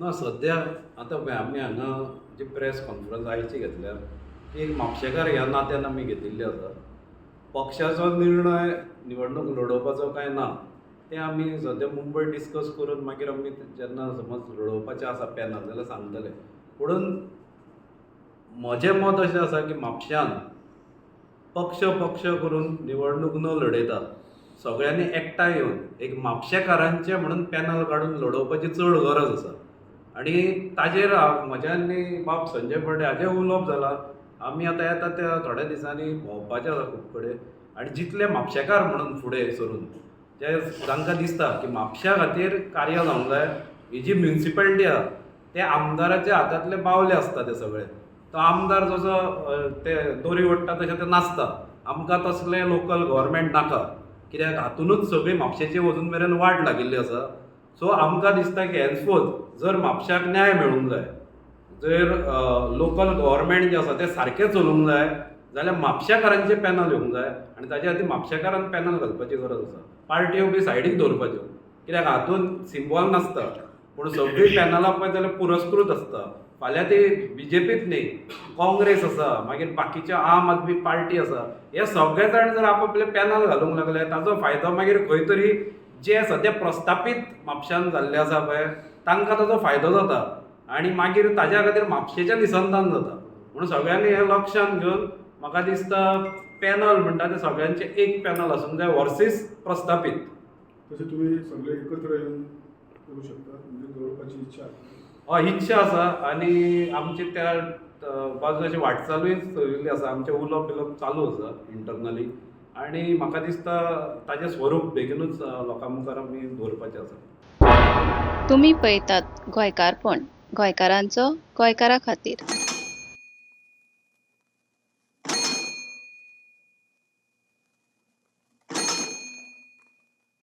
ना, सद्या आतां पळय आमी हांगा जी प्रेस कॉन्फरन्स आयची घेतल्या ती एक म्हापशेकार ह्या नात्यान आमी घेतिल्ली आसा. पक्षाचो निर्णय निवडणूक लडोवपाचो काय ना तें आमी सद्या मुंबय डिस्कस करून मागीर आमी जेन्ना समज लडोवपाचें आसा पॅनल जाल्यार सांगतले. पुणून म्हजें मत अशें आसा की म्हापश्यान पक्ष पक्ष करून निवडणूक न लडयता सगळ्यांनी एकठांय येवन एक म्हापशेकारांचें म्हणून पॅनल काडून लडोवपाची चड गरज आसा. आनी ताजेर म्हज्या आनी बाब संजय फडे हाजें उलोवप जालां. आमी आतां येता त्या थोड्या दिसांनी भोंवपाचें आसा खूब कडेन आनी जितले म्हापशेकार म्हणून फुडें सरून जे जांकां दिसता की म्हापश्या खातीर कार्य जावंक जाय, ही जी म्युनिसिपालिटी आसा ते आमदाराच्या हातांतले बावले आसता ते सगळे. तो आमदार जसो ते दोरी ओडटा तशें ते नाचता. आमकां तसलें लोकल गव्हर्मेंट नाका, कित्याक हातूनच सगळी म्हापशेची अजून मेरेन वाट लागिल्ली आसा. सो आमकां दिसता की हेन्सफोर्थ जर म्हापश्याक न्याय मेळूंक जाय, जर लोकल गव्हर्मेंट जें आसा तें सारकें चलूंक जाय जाल्यार म्हापशेकारांचें पॅनल येवंक जाय आनी ताजे खातीर म्हापशेकारान पॅनल घालपाची गरज आसा. पार्ट्यो बी सायडीक दवरपाच्यो, कित्याक हातूंत सिंबॉल नासता, पूण सगळीं पॅनलां पळयत जाल्यार पुरस्कृत आसता. फाल्यां ती बीजेपीच न्ही, काँग्रेस आसा, मागीर बाकीच्यो आम आदमी पार्टी आसा, हे सगळे जाण जर आपआपले पॅनल घालूंक लागले ताजो फायदो मागीर खंय तरी जे सद्या प्रस्थापीत म्हापश्यान जाल्ले आसा पळय तांकां ताजो फायदो जाता आनी मागीर ताज्या खातीर म्हापशेचें निसंतान जाता. म्हणून सगळ्यांनी हें लक्षांत घेवन म्हाका दिसता पॅनल म्हणटा तें सगळ्यांचें एक पॅनल आसूंक जाय वर्सीस प्रस्थापीत. तशें तुमी सगळे एकत्र येवन करूं शकता, म्हणजे दवरपाची इच्छा आसा? हय, इच्छा आसा आनी आमची त्या बाजून अशी वाटचालूय चलिल्ली आसा. आमचें उलोवप बिलोवप चालू आसा इंटरनली आनी म्हाका दिसता ताजें स्वरूप बेगीनूच लोकां मुखार आमी दवरपाचें आसा. तुमी पळयतात गोंयकारपण, गोंयकारांचो गोंयकारा खातीर.